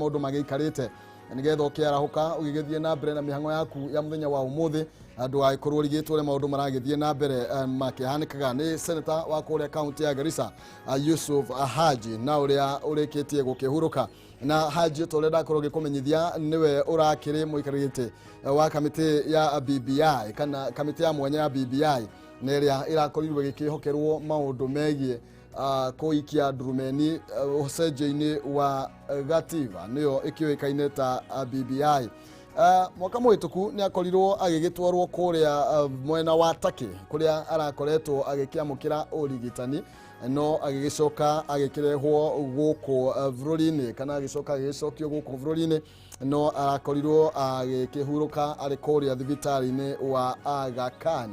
Maũndũ magĩikarĩte nĩgetha ũkĩarahũka ũgĩgĩthiĩ na mbere na mĩhang'o yaku ya mũthenya wa ũmũthĩ, ndũgagĩkorwo ũrigĩtwo ũrĩa maũndũ maragĩthiĩ na mbere makĩhanĩkaga. Nĩ seneta wa kũrĩa kaunti ya Garissa, Yusuf Haji, na ũrĩa ũrĩkĩtie gũkĩhurũka. Na Haji, ta ũrĩa ndakorwo ngĩkũmenyithia, nĩwe ũrakĩrĩ mũikarĩri gĩtĩ wa kamĩtĩ ya BBI, kana kamĩtĩ ya mwanya ya BBI, na ĩrĩa ĩrakorirwo ĩgĩkĩhokerwo maũndũ megiĩ kũikia ndurumeni ũcenjio-inĩ wa gatiba, nĩyo ĩkĩũĩkaine ta BBI. Mwaka mũhĩtũku nĩ akorirwo agĩgĩtwarwo kũrĩa mwena wa Turkey, kũrĩa arakoretwo agĩkĩamũkĩra ũrigitani, no agĩgĩcoka agĩkĩrehwo gũkũ bũrũri-inĩ, kana agĩcoka agĩgĩcokio gũkũ bũrũri-inĩ, no arakorirwo agĩkĩhurũka arĩ kũrĩa thibitarĩ-inĩ wa Aga Khan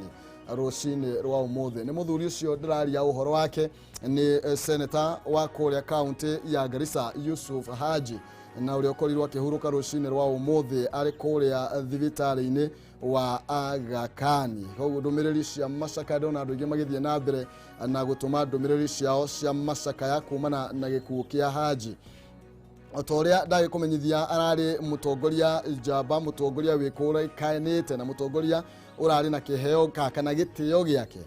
rũcinĩ rwa ũmũthĩ. Nĩ mũthuri ũcio ndĩraria ũhoro wake, nĩ seneta wa kũrĩa kaunti ya Garissa, Yusuf Haji, na ũrĩa ũkorirwo akĩhurũka rũcinĩ rwa ũmũthĩ arĩ kũrĩa thibitarĩ-inĩ wa Aga Khan. Koguo ndũmĩrĩri cia macakaya, ndĩrona andũ aingĩ magĩthiĩ na mbere na gũtũma ndũmĩrĩri ciao cia macakaya kumana na gĩkuũ kĩa Haji. O ta ũrĩa ndagĩkũmenyithia, ararĩ mũtongoria njamba, mũtongoria wĩkũrĩkanĩte, na mũtongoria ũrarĩ na kĩheo kana gĩtĩo gĩake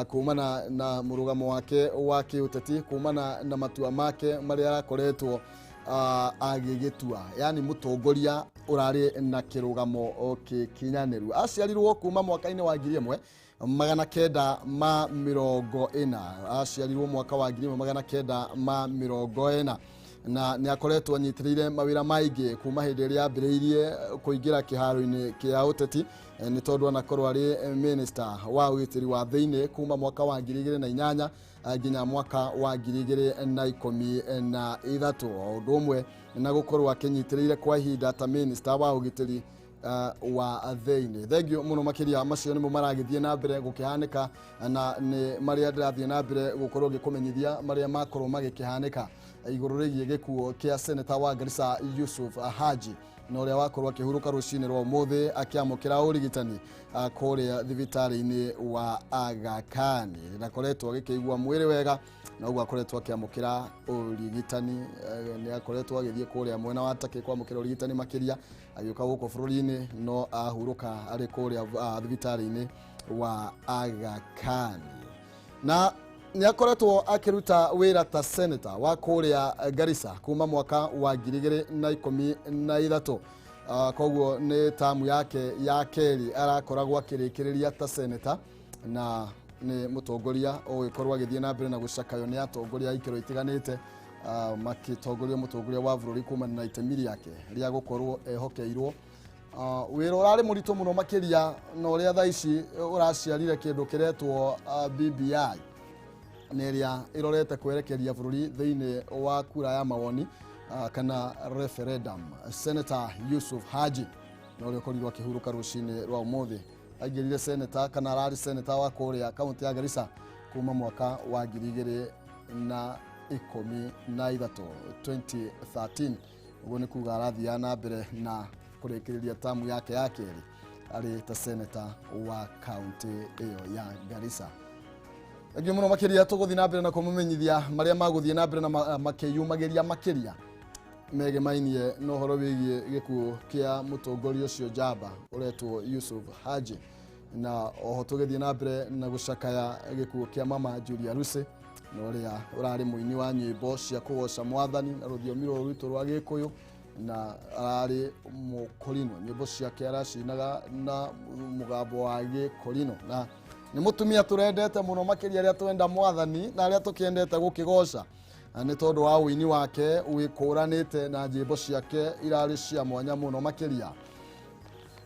kumana na mũrũgamo wake wa kĩũteti, kumana na matua make marĩa arakoretwo agĩgĩtua, yani mũtongoria ũrarĩ na kĩrũgamo gĩkinyanĩru. Aciarirwo kuma mwaka-inĩ wa 1940, aciarirwo mwaka wa 1940, na nĩ akoretwo anyitĩrĩire mawĩra maingĩ kuma hĩndĩ ĩrĩa ambĩrĩirie kũingĩra kĩharo-inĩ kĩa ũteti, nĩ tondũ anakorwo arĩ minister wa ũgitĩri wa thĩinĩ kuma mwaka wa 2008 nginya mwaka wa 2013, o ũndũ ũmwe na gũkorwo akĩnyitĩrĩire kwa ihinda ta minister wa ũgitĩri wa thĩinĩ. Thengiũ mũno makĩria. Macio nĩmo maragĩthiĩ na mbere gũkĩhanĩka, na nĩ marĩa ndĩrathiĩ na mbere gũkorwo ngĩkũmenyithia marĩa makorwo magĩkĩhanĩka igũrũ rĩgiĩ gĩkuũ kĩa seneta wa Garissa, Yusuf Haji, na ũrĩa wakorwo akĩhurũka rũcinĩ rwa ũmũthĩ akĩamũkĩra ũrigitani kũrĩa thibitarĩ-inĩ wa Aga Khan. Ndakoretwo agĩkĩigua mwĩrĩ wega, na ũguo akoretwo akĩamũkĩra ũrigitani. Nĩ akoretwo agĩthiĩ kũrĩa mwena wa Turkey kwamũkĩra ũrigitani makĩria, agĩũka gũkũ bũrũri-inĩ, no ahurũka arĩ kũrĩa thibitarĩ-inĩ wa Aga Khan. Na nĩ akoretwo akĩruta wĩra ta senator wa kũrĩa Garissa kuma mwaka wa 2013. Koguo nĩ tamu yake ya kerĩ arakoragwo akĩrĩkĩrĩria ta senator, na nĩ mũtongoria ũgĩkorwo agĩthiĩ na mbere na gũcakayo nĩ atongoria a ikĩro itiganĩte, makĩtongoria mũtongoria wa bũrũri kumana na itemi rĩake rĩa gũkorwo ehokeirwo wĩra ũrarĩ mũritũ mũno makĩria, na ũrĩa thaa ici ũraciarire kĩndũ kĩretwo BBI, nĩ ĩrĩa ĩrorete kwerekeria bũrũri thĩinĩ wa kura ya mawoni, kana referendum. Senator Yusuf Haji, na ũrĩa ũkorirwo akĩhurũka rũcinĩ rwa ũmũthĩ, aingĩrire senator, kana ararĩ senator wa kũrĩa kaunti ya Garissa kuma mwaka wa 2013, 2013. Ũguo nĩ kuga arathiaga na mbere na kũrĩkĩrĩria tamu yake ya kerĩ arĩ ta senator wa kaunti ĩyo ya Garissa. Thengiũ mũno makĩria. Tũgũthiĩ na mbere na kũmũmenyithia marĩa magũthiĩ na mbere na makĩyumagĩria makĩria megemainie na ũhoro wĩgiĩ gĩkuũ kĩa mũtongoria ũcio njamba ũretwo Yusuf Haji, na oho tũgĩthiĩ na mbere na gũcakaya gĩkuũ kĩa mama Julia Lucy, na ũrĩa ũrarĩ mũini wa nyĩmbo cia kũgoca mwathani na rũthiomi rũrũ rwitũ rwa Gĩkũyũ, na ararĩ mũkorino. Nyĩmbo ciake aracinaga na mũgambo wa Gĩkorino, na nĩ mũtumia tũrendete mũno makĩria, arĩa twenda mwathani na arĩa tũkĩendete gũkĩgoca, na nĩ tondũ wa ũini wake wĩkũranĩte na nyĩmbo ciake irarĩ cia mwanya mũno makĩria.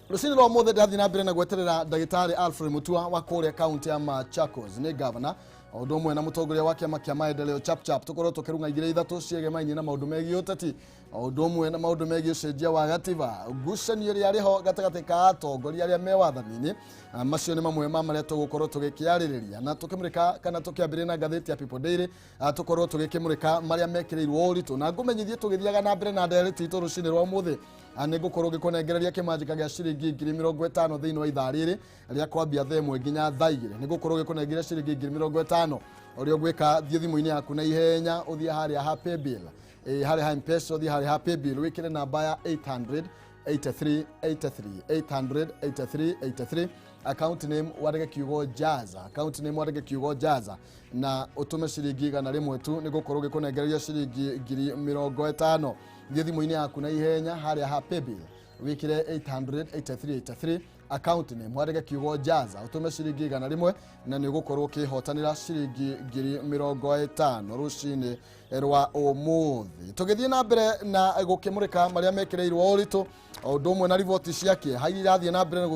Rũcinĩ rwa ũmũthĩ ndĩrathiĩ na mbere na gweterera ndagĩtarĩ Alfred Mutua wa kũrĩa kaunti ya Machakos, nĩ gavana o ũndũ ũmwe na mũtongoria wa kĩama kĩa maendeleo Chapchap, tũkorwo tũkĩrung'a igĩrĩ ithatũ ciegemainie na maũndũ megiĩ ũteti, o ũndũ ũmwe na maũndũ megiĩ ũcenjia wa gatiba, ngucanio ĩrĩa ĩrĩ ho gatagatĩ ka atongoria arĩa me wathani-inĩ. Macio nĩ mamwe ma marĩa tũgũkorwo tũgĩkĩarĩrĩria na tũkĩmũrĩka, kana tũkĩambĩrĩria na ngathĩti ya People Daily, tũkorwo tũgĩkĩmũrĩka marĩa mekĩrĩirwo ũritũ. Na ngũmenyithie, tũgĩthiaga na mbere na ndereti itũ rũcinĩ rwa ũmũthĩ, nĩ ngũkorwo ngĩkũnengereria kĩmanjĩka gĩa ciringi 50,000 thĩinĩ wa ithaa rĩrĩ rĩa kwambia thaa 1 nginya thaa 2. Nĩ ngũkorwo ngĩkũnengeria ciringi 50,000. Ũrĩa ũgwĩka, thiĩ thimũ-inĩ yaku na ihenya, ũthiĩ harĩa ha paybill. Harĩa ha M-Pesa ũthiĩ harĩa ha paybill wĩkĩre namba ya 800 83 83 800 83 83, account name wandĩke kiugo Jaza, account name wandĩke kiugo Jaza na ũtũme ciringi 100 tu nĩ gũkorwo gĩkũnengereria ciringi 50,000. Thiĩ thimũ-inĩ yaku na ihenya harĩa ha paybill wĩkĩre 800 83 83, account name wandĩke kiugo Jaza, ũtũme ciringi 100 na nĩ ũgũkorwo ũkĩhotanĩra ciringi 50,000 rũcinĩ rwa ũmũthĩ. Tũgĩthiĩ na mbere na gũkĩmũrĩka marĩa mekĩrĩirwo ũritũ o ũndũ ũmwe na riboti cia kĩeha iria irathiĩ na mbere na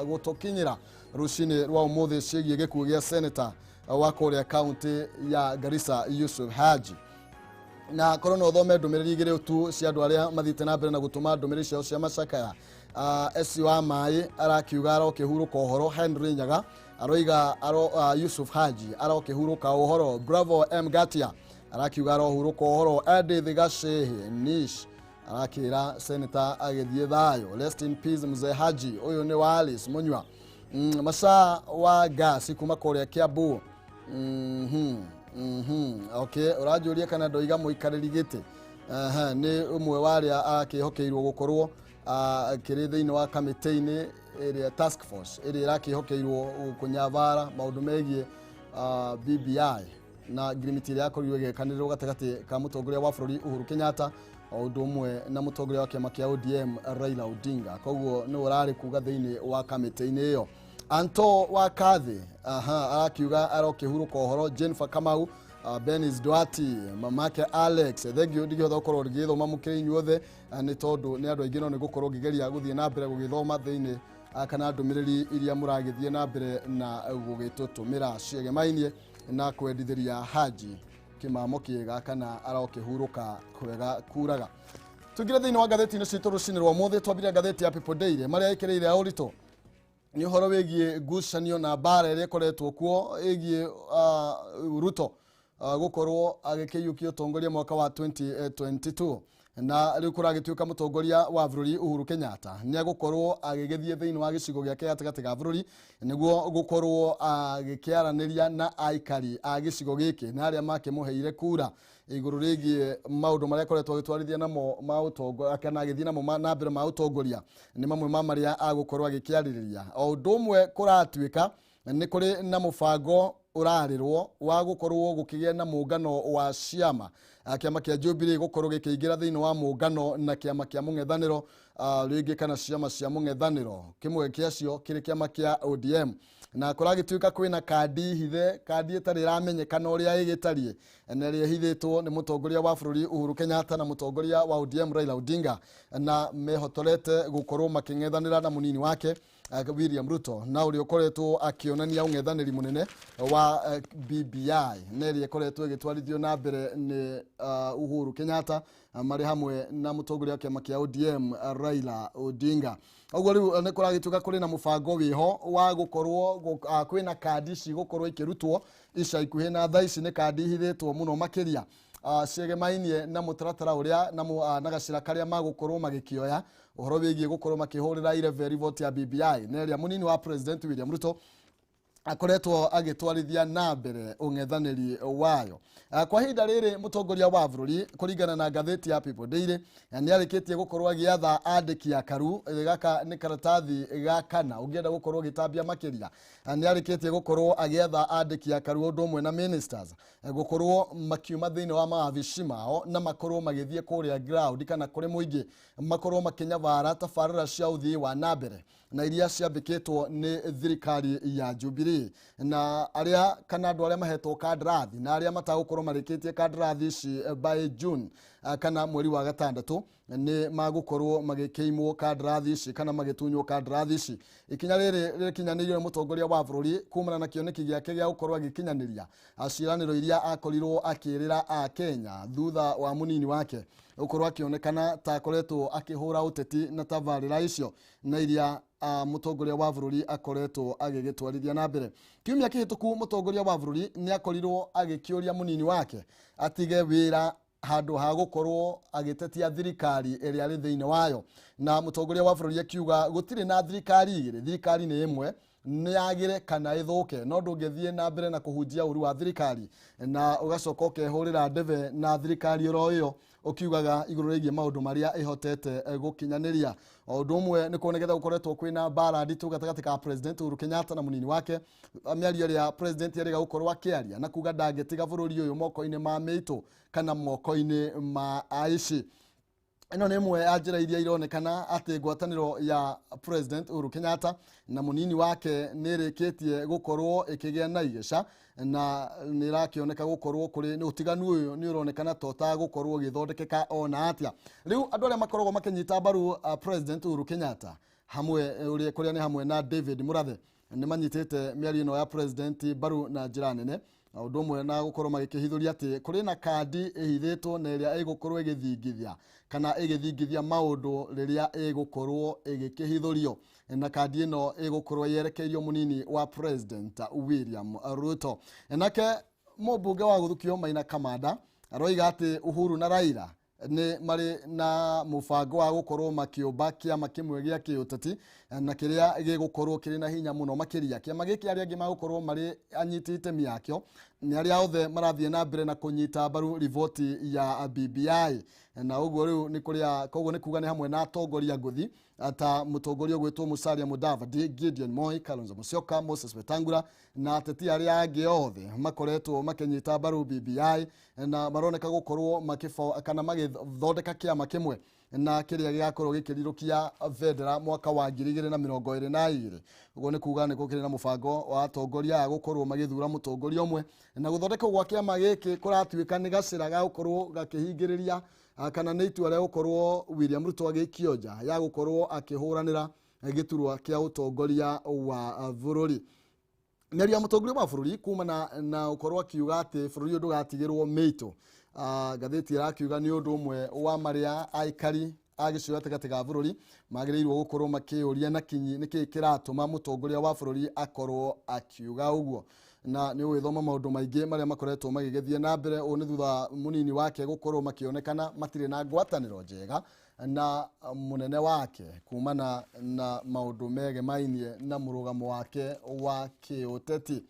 gũtũkinyĩra rũcinĩ rwa ũmũthĩ ciĩgiĩ gĩkuũ gĩa seneta wa kũrĩa kaunti ya Garissa Yusuf Haji. Na korwo no ũthome ndũmĩrĩri igĩrĩ tu cia andũ arĩa mathiĩte na mbere na gũtũma ndũmĩrĩri ciao cia macakaya. SC wa maĩ arakiuga arokĩhurũka ũhoro, Henry Nyaga aroiga Yusuf Haji arokĩhurũka ũhoro, Bravo M Gatia arakiuga arohurũka ũhoro, Edith Gacehe Nish arakĩra seneta agĩthiĩ thayũ, rest in peace Mzee Haji. Ũyũ nĩ wa Alice Munyua. Masaa wa gasi kuma kũrĩa Kiambu. Okay, ũranjũria kana ndoiga mũikarĩri gĩtĩ. Aha, nĩ ũmwe wa arĩa arakĩhokeirwo gũkorwo akĩrĩ thĩinĩ wa kamĩtĩ-inĩ ĩrĩa task force ĩrĩa ĩrakĩhokeirwo kũnyabara maũndũ megiĩ BBI na ngirimiti ĩrĩa yakorirwo ĩgĩkanĩrĩrwo gatagatĩ ka mũtongoria wa bũrũri Uhuru Kenyatta o ũndũ ũmwe na mũtongoria wa kĩama kĩa ODM Raila Odinga. Koguo nĩwe ũrarĩ kuga thĩinĩ wa kamĩtĩ-inĩ ĩyo. Anto wa Kathi, aha, arakiuga arokĩhurũka ũhoro, Jennifer Kamau, Benis Duarte, mamake Alex, thengio ndingĩhota gũkorwo ngĩgĩthoma mũkĩrĩ inyuothe nĩ tondũ nĩ andũ aingĩ, no nĩ gũkorwo ngĩgeria gũthiĩ na mbere gũgĩthoma thĩinĩ kana ndũmĩrĩri iria mũragĩthiĩ na mbere na gũgĩtũtũmĩra ciegemainie na kwendithĩria Haji kĩmamo kĩega kana arokĩhurũka kwega kuraga. Tũingĩre thĩinĩ wa ngathĩti-inĩ citũ rũcinĩ rwa ũmũthĩ. Twambire ngathĩti ya People Daily, marĩa ĩkĩrĩire ũritũ nĩ ũhoro wĩgiĩ ngucanio na mbara ĩrĩa ĩkoretwo kuo ĩgiĩ Ruto gũkorwo agĩkĩiyũkia ũtongoria mwaka wa 2022, na rĩu kũragĩtuĩka mũtongoria wa bũrũri Uhuru Kenyatta nĩ agũkorwo agĩgĩthiĩ thĩinĩ wa gĩcigo gĩake gatagatĩ ga bũrũri nĩguo gũkorwo agĩkĩaranĩria na aikari a gĩcigo gĩkĩ na arĩa makĩmũheire kura igũrũ rĩgiĩ maũndũ marĩa akoretwo agĩtwarithia namo ma ũtongoria kana agĩthiĩ namo na mbere ma ũtongoria nĩ mamwe ma marĩa agũkorwo agĩkĩarĩrĩria. O ũndũ ũmwe kũratuĩka nĩ kũrĩ na mũbango ũrarĩrwo wa gũkorwo gũkĩgĩa na mũngano wa ciama, kĩama kĩa Jubilee gũkorwo gĩkĩingĩra thĩinĩ wa mũngano na kĩama kĩa mũng'ethanĩro rĩngĩ kana ciama cia mũng'ethanĩro, kĩmwe kĩacio kĩrĩ kĩama kĩa ODM, na kũragĩtuĩka kwĩna kandi hithe, kandi ĩtarĩ ĩramenyekana ũrĩa ĩgĩtariĩ na ĩrĩa ĩhithĩtwo nĩ mũtongoria wa bũrũri Uhuru Kenyatta na mũtongoria wa ODM Raila Odinga, na mehotorete gũkorwo makĩng'ethanĩra na mũnini wake William Ruto, na ũrĩa ũkoretwo akĩonania ũng'ethanĩri mũnene wa BBI na ĩrĩa ĩkoretwo ĩgĩtwarithio na mbere nĩ Uhuru Kenyatta marĩ hamwe na mũtongoria wa kĩama kĩa ODM Raila Odinga. Ũguo rĩu nĩ kũragĩtuĩka kũrĩ na mũbango wĩho wa gũkorwo kwĩna kandi cigũkorwo ikĩrutwo ica ikuhĩ, na thaa ici nĩ kandi ihithĩtwo mũno makĩria ciegemainie na mũtaratara ũrĩa na gacĩra karĩa magũkorwo magĩkĩoya ũhoro wĩgiĩ gũkorwo makĩhũrĩra irebe riboti ya BBI na ĩrĩa mũnini wa President William Ruto akoretwo agĩtwarithia na mbere ũng'ethanĩri wayo. Kwa ihinda rĩrĩ mũtongoria wa bũrũri kũringana na ngathĩti ya People Daily nĩ arĩkĩtie gũkorwo agĩatha andĩki akaru, gaka nĩ karatathi ga kana ũngĩenda gũkorwo ũgĩtambia makĩria, nĩ arĩkĩtie gũkorwo agĩatha andĩki akaru ũndũ ũmwe na ministers gũkorwo makiuma thĩinĩ wa mawabici mao na makorwo magĩthiĩ kũrĩa ground kana kũrĩ mũingĩ, makorwo makĩnyabara tabarĩra cia ũthii wa na mbere na iria ciambĩkĩtwo nĩ thirikari ya Jubilee, na arĩa kana andũ arĩa mahetwo kandarathi na arĩa matagũkorwo marĩkĩtie kandarathi ici by June kana mweri wa gatandatũ nĩ magũkorwo magĩkĩimwo kandarathi ici kana magĩtunywo kandarathi ici. Ikinya rĩrĩ rĩkinyanĩirio nĩ mũtongoria wa bũrũri kumana na kĩoneki gĩake gĩa gũkorwo agĩkinyanĩria ciĩranĩro iria akorirwo akĩrĩra a Kenya thutha wa mũnini wake gũkorwo akĩonekana ta akoretwo akĩhũra ũteti na tabarĩra icio na iria mũtongoria wa bũrũri akoretwo agĩgĩtwarithia na mbere. Kiumia kĩhĩtũku mũtongoria wa bũrũri nĩ akorirwo agĩkĩũria mũnini wake atige wĩra handũ ha gũkorwo agĩtetia thirikari ĩrĩa arĩ thĩinĩ wayo, na mũtongoria wa bũrũri akiuga gũtirĩ na thirikari igĩrĩ, thirikari nĩ ĩmwe Nĩ yagĩre kana ĩthũke, no ndũngĩthiĩ na mbere na kũhunjia ũru wa thirikari na ũgacoka ũkehũrĩra ndebe na thirikari oro ĩyo ũkiugaga igũrũ rĩgiĩ maũndũ marĩa ĩhotete gũkinyanĩria. O ũndũ ũmwe nĩ kuonekete gũkoretwo kwĩna mbara nditũ gatagatĩ ka President Uhuru Kenyatta na mũnini wake. Mĩario ĩrĩa President erĩga gũkorwo akĩaria na kuga ndangĩtiga bũrũri ũyũ moko-inĩ ma mĩitũ kana moko-inĩ ma aici. Ĩno nĩ ĩmwe ya njĩra iria ironekana atĩ ngwatanĩro ya President Uhuru Kenyatta na mũnini wake nĩ ĩrĩkĩtie gũkorwo ĩkĩgĩa na igeca, na nĩ ĩrakĩoneka gũkorwo kũrĩ nĩ ũtiganu ũyũ nĩ ũronekana ta ũtagũkorwo ũgĩthondekeka ona atĩa. Rĩu andũ arĩa makoragwo makĩnyita mbaru President Uhuru Kenyatta hamwe ũrĩa kũrĩa nĩ hamwe na David Murathe nĩ manyitĩte mĩario ĩno ya President mbaru na njĩra nene, na ũndũ ũmwe na gũkorwo magĩkĩhithũria atĩ kũrĩ na kandi ĩhithĩtwo na ĩrĩa ĩgũkorwo ĩgĩthingithia kana ĩgĩthingithia maũndũ rĩrĩa ĩgũkorwo ĩgĩkĩhithũrio, na kandi ĩno ĩgũkorwo yerekeirio mũnini wa President William Ruto. Nake mũmbunge wa Gũthukio Maina Kamanda aroiga atĩ Uhuru na Raila nĩ marĩ na mũbango wa gũkorwo makĩũmba kĩama kĩmwe gĩa kĩũteti na kĩrĩa gĩgũkorwo kĩrĩ na hinya mũno makĩria. Kĩama gĩkĩ arĩa angĩ magũkorwo marĩ anyiti itemi akĩo nĩ arĩa othe marathiĩ na mbere na kũnyita mbaru riboti ya BBI, na ũguo rĩu nĩ kũrĩa koguo nĩ kuga nĩ hamwe na atongoria ngũthi ta mũtongoria ũgwĩtwo Musalia Mudavadi, Gideon Moi, Kalonzo Musyoka, Moses Wetangula na ateti arĩa angĩ othe makoretwo makĩnyita mbaru BBI na maroneka gũkorwo makĩbo kana magĩthondeka kĩama kĩmwe na kĩrĩa gĩgakorwo gĩkĩrirũkia bendera mwaka wa 2022. Ũguo nĩ kuga nĩ gũkĩrĩ na mũbango wa atongoria aya gũkorwo magĩthura mũtongoria ũmwe, na gũthondekwo gwa kĩama gĩkĩ kũratuĩka nĩ gacĩra ga gũkorwo gakĩhingĩrĩria kana nĩ itua rĩa gũkorwo William Ruto agĩikio nja ya gũkorwo akĩhũranĩra gĩturwa kĩa ũtongoria wa bũrũri. Mĩario ya mũtongoria wa bũrũri kumana na gũkorwo akiuga atĩ bũrũri ũyũ ndũgatigĩrwo mĩitũ, ngathĩti ĩrakiuga nĩ ũndũ ũmwe wa marĩa aikari a gĩcigo gatagatĩ ga bũrũri magĩrĩirwo gũkorwo makĩyũria na kinyi nĩkĩĩ kĩratũma mũtongoria wa bũrũri akorwo akiuga ũguo. Na nĩ ũgwĩthoma maũndũ maingĩ marĩa makoretwo magĩgĩthiĩ na mbere. Ũũ nĩ thutha mũnini wake gũkorwo makĩonekana matirĩ na ngwatanĩro njega na mũnene wake kumana na maũndũ megemainie na mũrũgamo wake wa kĩũteti,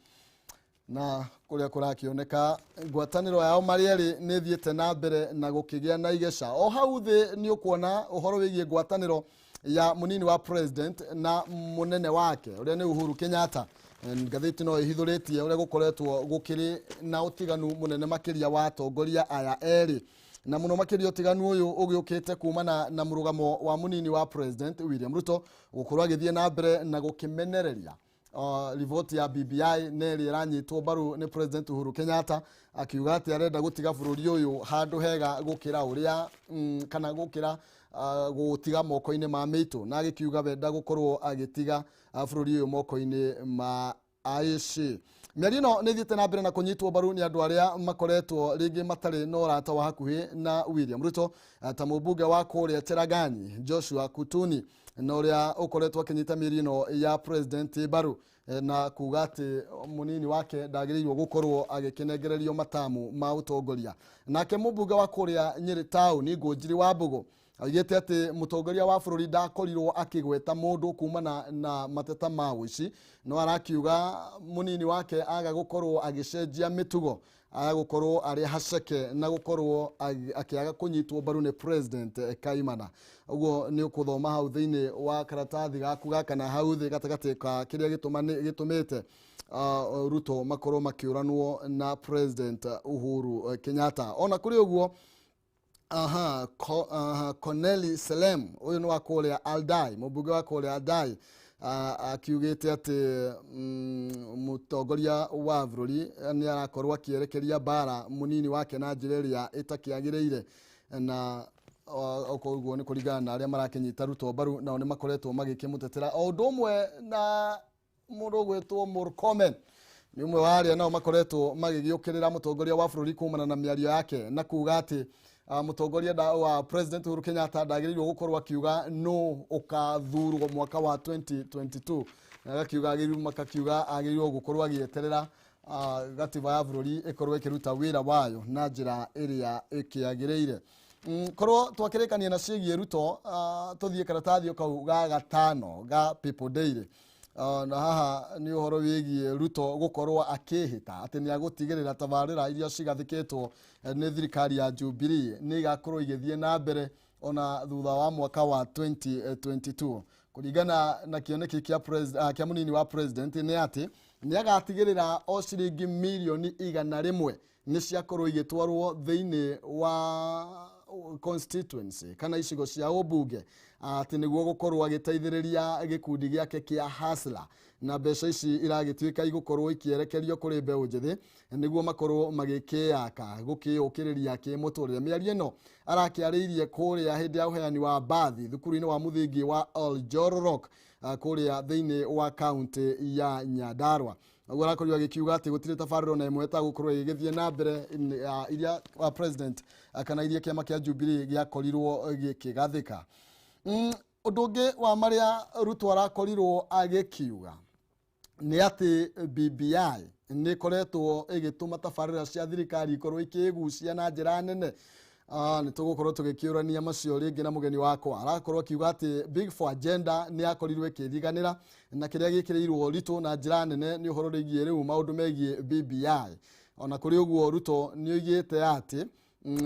na kũrĩa kũrakĩoneka ngwatanĩro yao marĩ erĩ nĩ ĩthiĩte na mbere na gũkĩgĩa na igeca. O hau thĩ nĩ ũkuona ũhoro wĩgiĩ ngwatanĩro ya mũnini wa President na mũnene wake ũrĩa nĩ Uhuru Kenyatta. Ngathĩti no ĩhithũrĩtie ũrĩa gũkoretwo gũkĩrĩ na ũtiganu mũnene makĩria wa atongoria aya erĩ, na mũno makĩria ũtiganu ũyũ ũgĩũkĩte kumana na mũrũgamo wa mũnini wa President William Ruto gũkorwo agĩthiĩ na mbere na gũkĩmenereria riboti ya BBI na ĩrĩa ĩranyitwo mbaru nĩ President Uhuru Kenyatta, akiuga atĩ arenda gũtiga bũrũri ũyũ handũ hega gũkĩra ũrĩa kana gũkĩra gũtiga moko-inĩ ma mĩitũ, na agĩkiuga wenda gũkorwo agĩtiga bũrũri ũyũ moko-inĩ ma aici. Mĩario ĩno nĩ ĩthiĩte na mbere na kũnyitwo mbaru nĩ andũ arĩa makoretwo rĩngĩ matarĩ na ũrata wa hakuhĩ na William Ruto, ta mũmbunge wa kũrĩa Cherangany Joshua Kutuni, na ũrĩa ũkoretwo akĩnyita mĩario ĩno ya President mbaru na kuga atĩ mũnini wake ndagĩrĩirwo gũkorwo agĩkĩnengererio matamu ma ũtongoria. Nake mũmbunge wa kũrĩa Nyĩrĩ taũni Ngũnjiri wa Mbũgũ augĩte atĩ mũtongoria wa bũrũri ndakorirwo akĩgweta mũndũ kumana na mateta ma ũici, no arakiuga mũnini wake aga gũkorwo agĩcenjia mĩtugo agũkorwo arĩ haceke na gũkorwo akĩaga kũnyitwo mbaru nĩ President Kaimana. Ũguo nĩ ũkũthoma hau thĩinĩ wa karatathi gaku gaka na hau thĩ gatagatĩ ka kĩrĩa gĩtũmĩte Ruto makorwo makĩũranwo na President Uhuru Kenyatta. Ona kũrĩ ũguo, aha, Corneli Selem ũyũ nĩ wa kũrĩa Aldai, mũmbunge wa kũrĩa Aldai, akiugĩte atĩ mũtongoria wa bũrũri nĩ arakorwo akĩerekeria mbara mũnini wake na njĩra ĩrĩa ĩtakĩagĩrĩire, na koguo nĩ kũringana na arĩa marakĩnyita Ruto mbaru nao nĩ makoretwo magĩkĩmũtetera. O ũndũ ũmwe na mũndũ ũgwĩtwo Murkomen nĩ ũmwe wa arĩa nao makoretwo magĩgĩũkĩrĩra mũtongoria wa bũrũri kumana na mĩario yake na kuga atĩ mũtongoria wa President Uhuru Kenyatta ndagĩrĩirwo gũkorwo akiuga nũ ũkathurwo mwaka wa 2022, na agakiuga makakiuga agĩrĩirwo gũkorwo agĩeterera gatiba ya bũrũri ĩkorwo ĩkĩruta wĩra wayo na njĩra ĩrĩa ĩkĩagĩrĩire. Korwo twakĩrĩkania na ciĩgiĩ Ruto, tũthiĩ karatathi kau ga gatano ga People Daily. Na haha nĩ ũhoro wĩgiĩ Ruto gũkorwo akĩhĩta atĩ nĩ agũtigĩrĩra tabarĩra iria cigathĩkĩtwo nĩ thirikari ya Jubilee nĩ igakorwo igĩthiĩ na mbere ona thutha wa mwaka wa 2022. Kũringana na kĩoneki kĩa kĩa mũnini wa president nĩ atĩ nĩ agatigĩrĩra o ciringi mirioni 100 nĩ ciakorwo igĩtwarwo thĩinĩ wa constituency kana icigo cia ũmbunge, atĩ nĩguo gũkorwo agĩteithĩrĩria gĩkundi gĩake kĩa Hustler, na mbeca ici iragĩtuĩka igũkorwo ikĩerekerio kũrĩ mbeũ njĩthĩ nĩguo makorwo magĩkĩyaka gũkĩyũkĩrĩria kĩmũtũrĩre. Mĩario ĩno arakĩarĩirie kũrĩa hĩndĩ ya ũheani wa mbathi thukuru-inĩ wa mũthingi wa Oljororok, kũrĩa thĩinĩ wa kaunti ya Nyandarua. Ũguo arakorirwo agĩkiuga atĩ gũtirĩ tabarĩra ona ĩmwe ĩtagũkorwo ĩgĩgĩthiĩ na mbere iria president, kana iria kĩama kĩa Jubilee gĩakorirwo gĩkĩgathĩka. Ũndũ ũngĩ wa marĩa Ruto arakorirwo agĩkiuga nĩ atĩ BBI nĩ ĩkoretwo ĩgĩtũma tabarĩra cia thirikari ikorwo ikĩgucia na njĩra nene. Nĩ tũgũkorwo tũgĩkĩũrania macio rĩngĩ na mũgeni wakwa. Arakorwo akiuga atĩ Big Four agenda nĩ yakorirwo ĩkĩriganĩra na kĩrĩa gĩkĩrĩirwo Ruto na njĩra nene nĩ ũhoro wĩgiĩ rĩu maũndũ megiĩ BBI. Ona kũrĩ ũguo Ruto nĩ oigĩte atĩ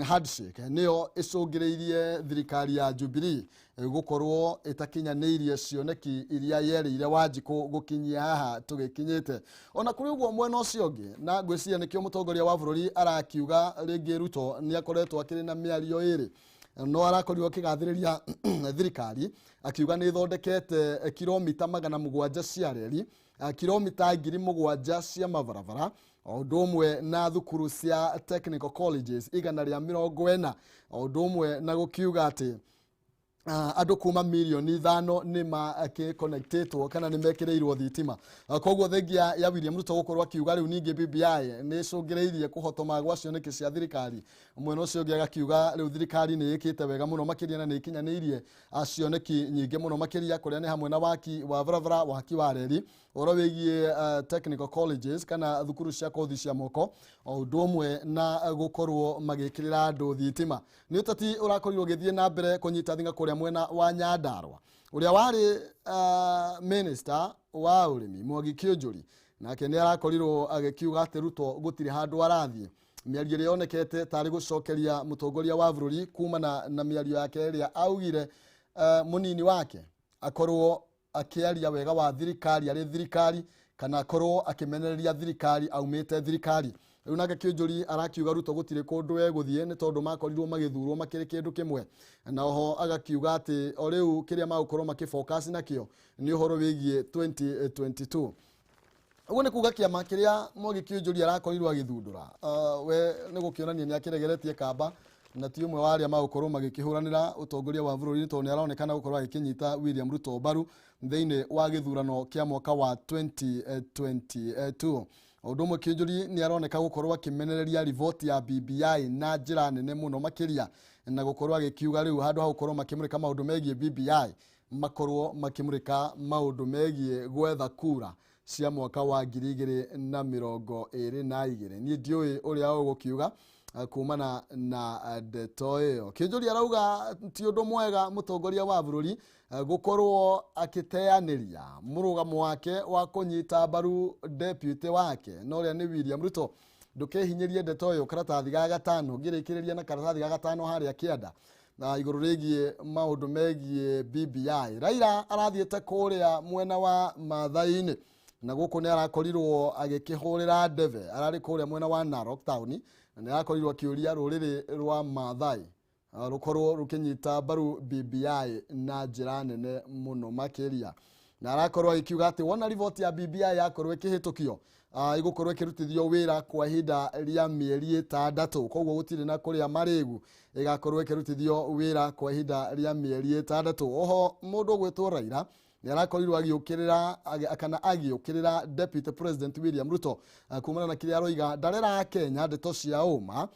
handshake nĩyo ĩcũngĩrĩirie thirikari ya Jubilee gũkorwo ĩtakinyanĩirie cioneki iria yerĩire Wanjikũ gũkinyia haha tũgĩkinyĩte. Ona kũrĩ ũguo mwena ũcio ũngĩ, na ngwĩciria nĩkĩo mũtongoria wa bũrũri arakiuga rĩngĩ Ruto nĩ akoretwo akĩrĩ na mĩario ĩrĩ, no arakorirwo akĩgathĩrĩria thirikari akiuga nĩ ĩthondekete kilomita 700 cia reri, kilomita 7,000 cia mabarabara, o ũndũ ũmwe na thukuru cia technical colleges 140, o ũndũ ũmwe na gũkiuga atĩ andũ kuma mirioni 5 nĩ makĩconnectĩtwo kana nĩ mekĩrĩirwo thitima. Koguo thengia ya William Ruto gũkorwo akiuga rĩu ningĩ BBI nĩ ĩcũngĩrĩirie kũhotoma gwa cioneki cia thirikari, mwena ũcio ũngĩ agakiuga rĩu thirikari nĩ ĩkĩte wega mũno makĩria na nĩ ĩkinyanĩirie cioneki nyingĩ mũno makĩria, kũrĩa nĩ hamwe na waki wa barabara, waki wa reri, ũhoro wĩgiĩ technical colleges kana thukuru cia kothi cia moko, o ũndũ ũmwe na gũkorwo magĩkĩrĩra andũ thitima. Nĩ ũteti ũrakorirwo ũgĩthiĩ na mbere kũnyita thing'a kũrĩa mwena wa Nyandarua. Ũrĩa warĩ minister wa ũrĩmi Mwangi Kĩũnjũri nake nĩ arakorirwo agĩkiuga atĩ Ruto gũtirĩ handũ arathiĩ. Mĩario ĩrĩa yonekete tarĩ gũcokeria mũtongoria wa bũrũri kumana na mĩario yake ĩrĩa augire mũnini wake akorwo akĩaria wega wa thirikari arĩ thirikari, kana akorwo akĩmenereria thirikari aumĩte thirikari. Rĩu nake Kĩũnjũri arakiuga Ruto gũtirĩ kũndũ egũthiĩ nĩ tondũ makorirwo magĩthurwo makĩrĩ kĩndũ kĩmwe, na oho agakiuga atĩ o rĩu kĩrĩa magũkorwo makĩfocus nakĩo nĩ ũhoro wĩgiĩ 2022. Ũguo nĩ kuga kĩama kĩrĩa Mwangi Kĩũnjũri arakorirwo agĩthundũra, we nĩ gũkĩonania nĩ akĩregeretie kamba na ti ũmwe wa arĩa magũkorwo magĩkĩhũranĩra ũtongoria wa bũrũri, tondũ nĩ aronekana gũkorwo agĩkĩnyita William Ruto mbaru thĩinĩ wa gĩthurano kĩa mwaka wa 2022. Ũndũ ũmwe Kĩũnjũri nĩ aroneka gũkorwo akĩmenereria riboti ya BBI na njĩra nene mũno makĩria, na gũkorwo agĩkiuga rĩu handũ ha gũkorwo makĩmũrĩka maũndũ megiĩ BBI makorwo makĩmũrĩka maũndũ megiĩ gwetha kura cia mwaka wa 2022. Niĩ ndiũĩ ũrĩa ũgũkiuga kumana na ndeto ĩyo. Kĩũnjũri arauga ti ũndũ mwega mũtongoria wa bũrũri gũkorwo akĩteanĩria mũrũgamo wake wa kũnyita mbaru deputy wake na ũrĩa nĩ William Ruto. Ndũkehinyĩrie ndeto ĩyo karatathi ga gatano, ngĩrĩkĩrĩria na karatathi ga gatano harĩa kĩanda na igũrũ rĩgiĩ maũndũ megiĩ BBI. Raila arathiĩte kũrĩa mwena wa Maathai-inĩ na gũkũ nĩ arakorirwo agĩkĩhũrĩra ndebe, ararĩ kũrĩa mwena wa Narok town na nĩ arakorirwo akĩũria rũrĩrĩ rwa Maathai rũkorwo rũkĩnyita mbaru BBI na njĩra nene mũno makĩria, na arakorwo agĩkiuga atĩ wona riboti ya BBI yakorwo ĩkĩhĩtũkio, ĩgũkorwo ĩkĩrutithio wĩra kwa ihinda rĩa mĩeri 6, koguo gũtirĩ na kũrĩa marĩgu, ĩgakorwo ĩkĩrutithio wĩra kwa ihinda rĩa mĩeri 6. Oho mũndũ ũgwĩtwo Raila nĩ arakorirwo agĩũkĩrĩra kana agĩũkĩrĩra Deputy President William Ruto kumana na kĩrĩa aroiga ndarera Kenya ndeto cia ũma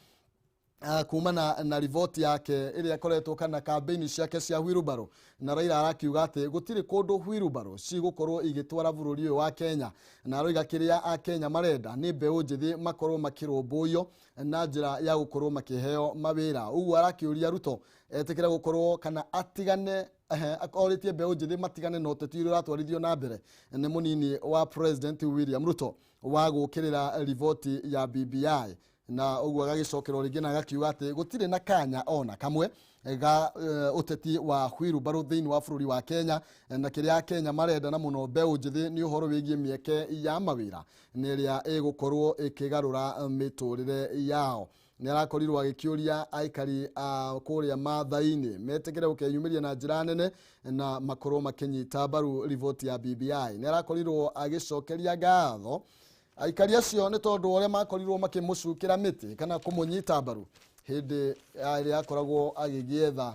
kumana na riboti yake ĩrĩa ĩkoretwo kana campaign ciake cia wheelbarrow, na Raila arakiuga atĩ gũtirĩ kũndũ wheelbarrow cigũkorwo igĩtwara bũrũri ũyũ wa Kenya, na aroiga kĩrĩa Akenya marenda nĩ mbeũ njĩthĩ makorwo makĩrũmbũiyo na njĩra ya gũkorwo makĩheo mawĩra. Ũguo arakĩũria Ruto etĩkĩre gũkorwo kana atigane Orĩtie mbeũ njĩthĩ matigane na ũteti ũrĩa ũratwarithio na mbere nĩ mũnini wa President William Ruto wa gũkĩrĩra riboti ya BBI, na ũguo agagĩcokerwo rĩngĩ na agakiuga atĩ gũtirĩ na kanya ona kamwe ga ũteti wa wheelbarrow thĩinĩ wa bũrũri wa Kenya, na kĩrĩa Kenya marenda na mũno mbeũ njĩthĩ nĩ ũhoro wĩgiĩ mĩeke ya mawĩra na ĩrĩa ĩgũkorwo ĩkĩgarũra mĩtũrĩre yao. Nĩ arakorirwo agĩkĩũria aikari a kũrĩa Maathai-inĩ metĩkĩre gũkeyumĩria na njĩra nene na makorwo makĩnyita mbaru riboti ya BBI. Nĩ arakorirwo agĩcokeria ngatho aikari acio nĩ tondũ ũrĩa makorirwo makĩmũcukĩra mĩtĩ kana kũmũnyita mbaru hĩndĩ ĩrĩa akoragwo agĩgĩetha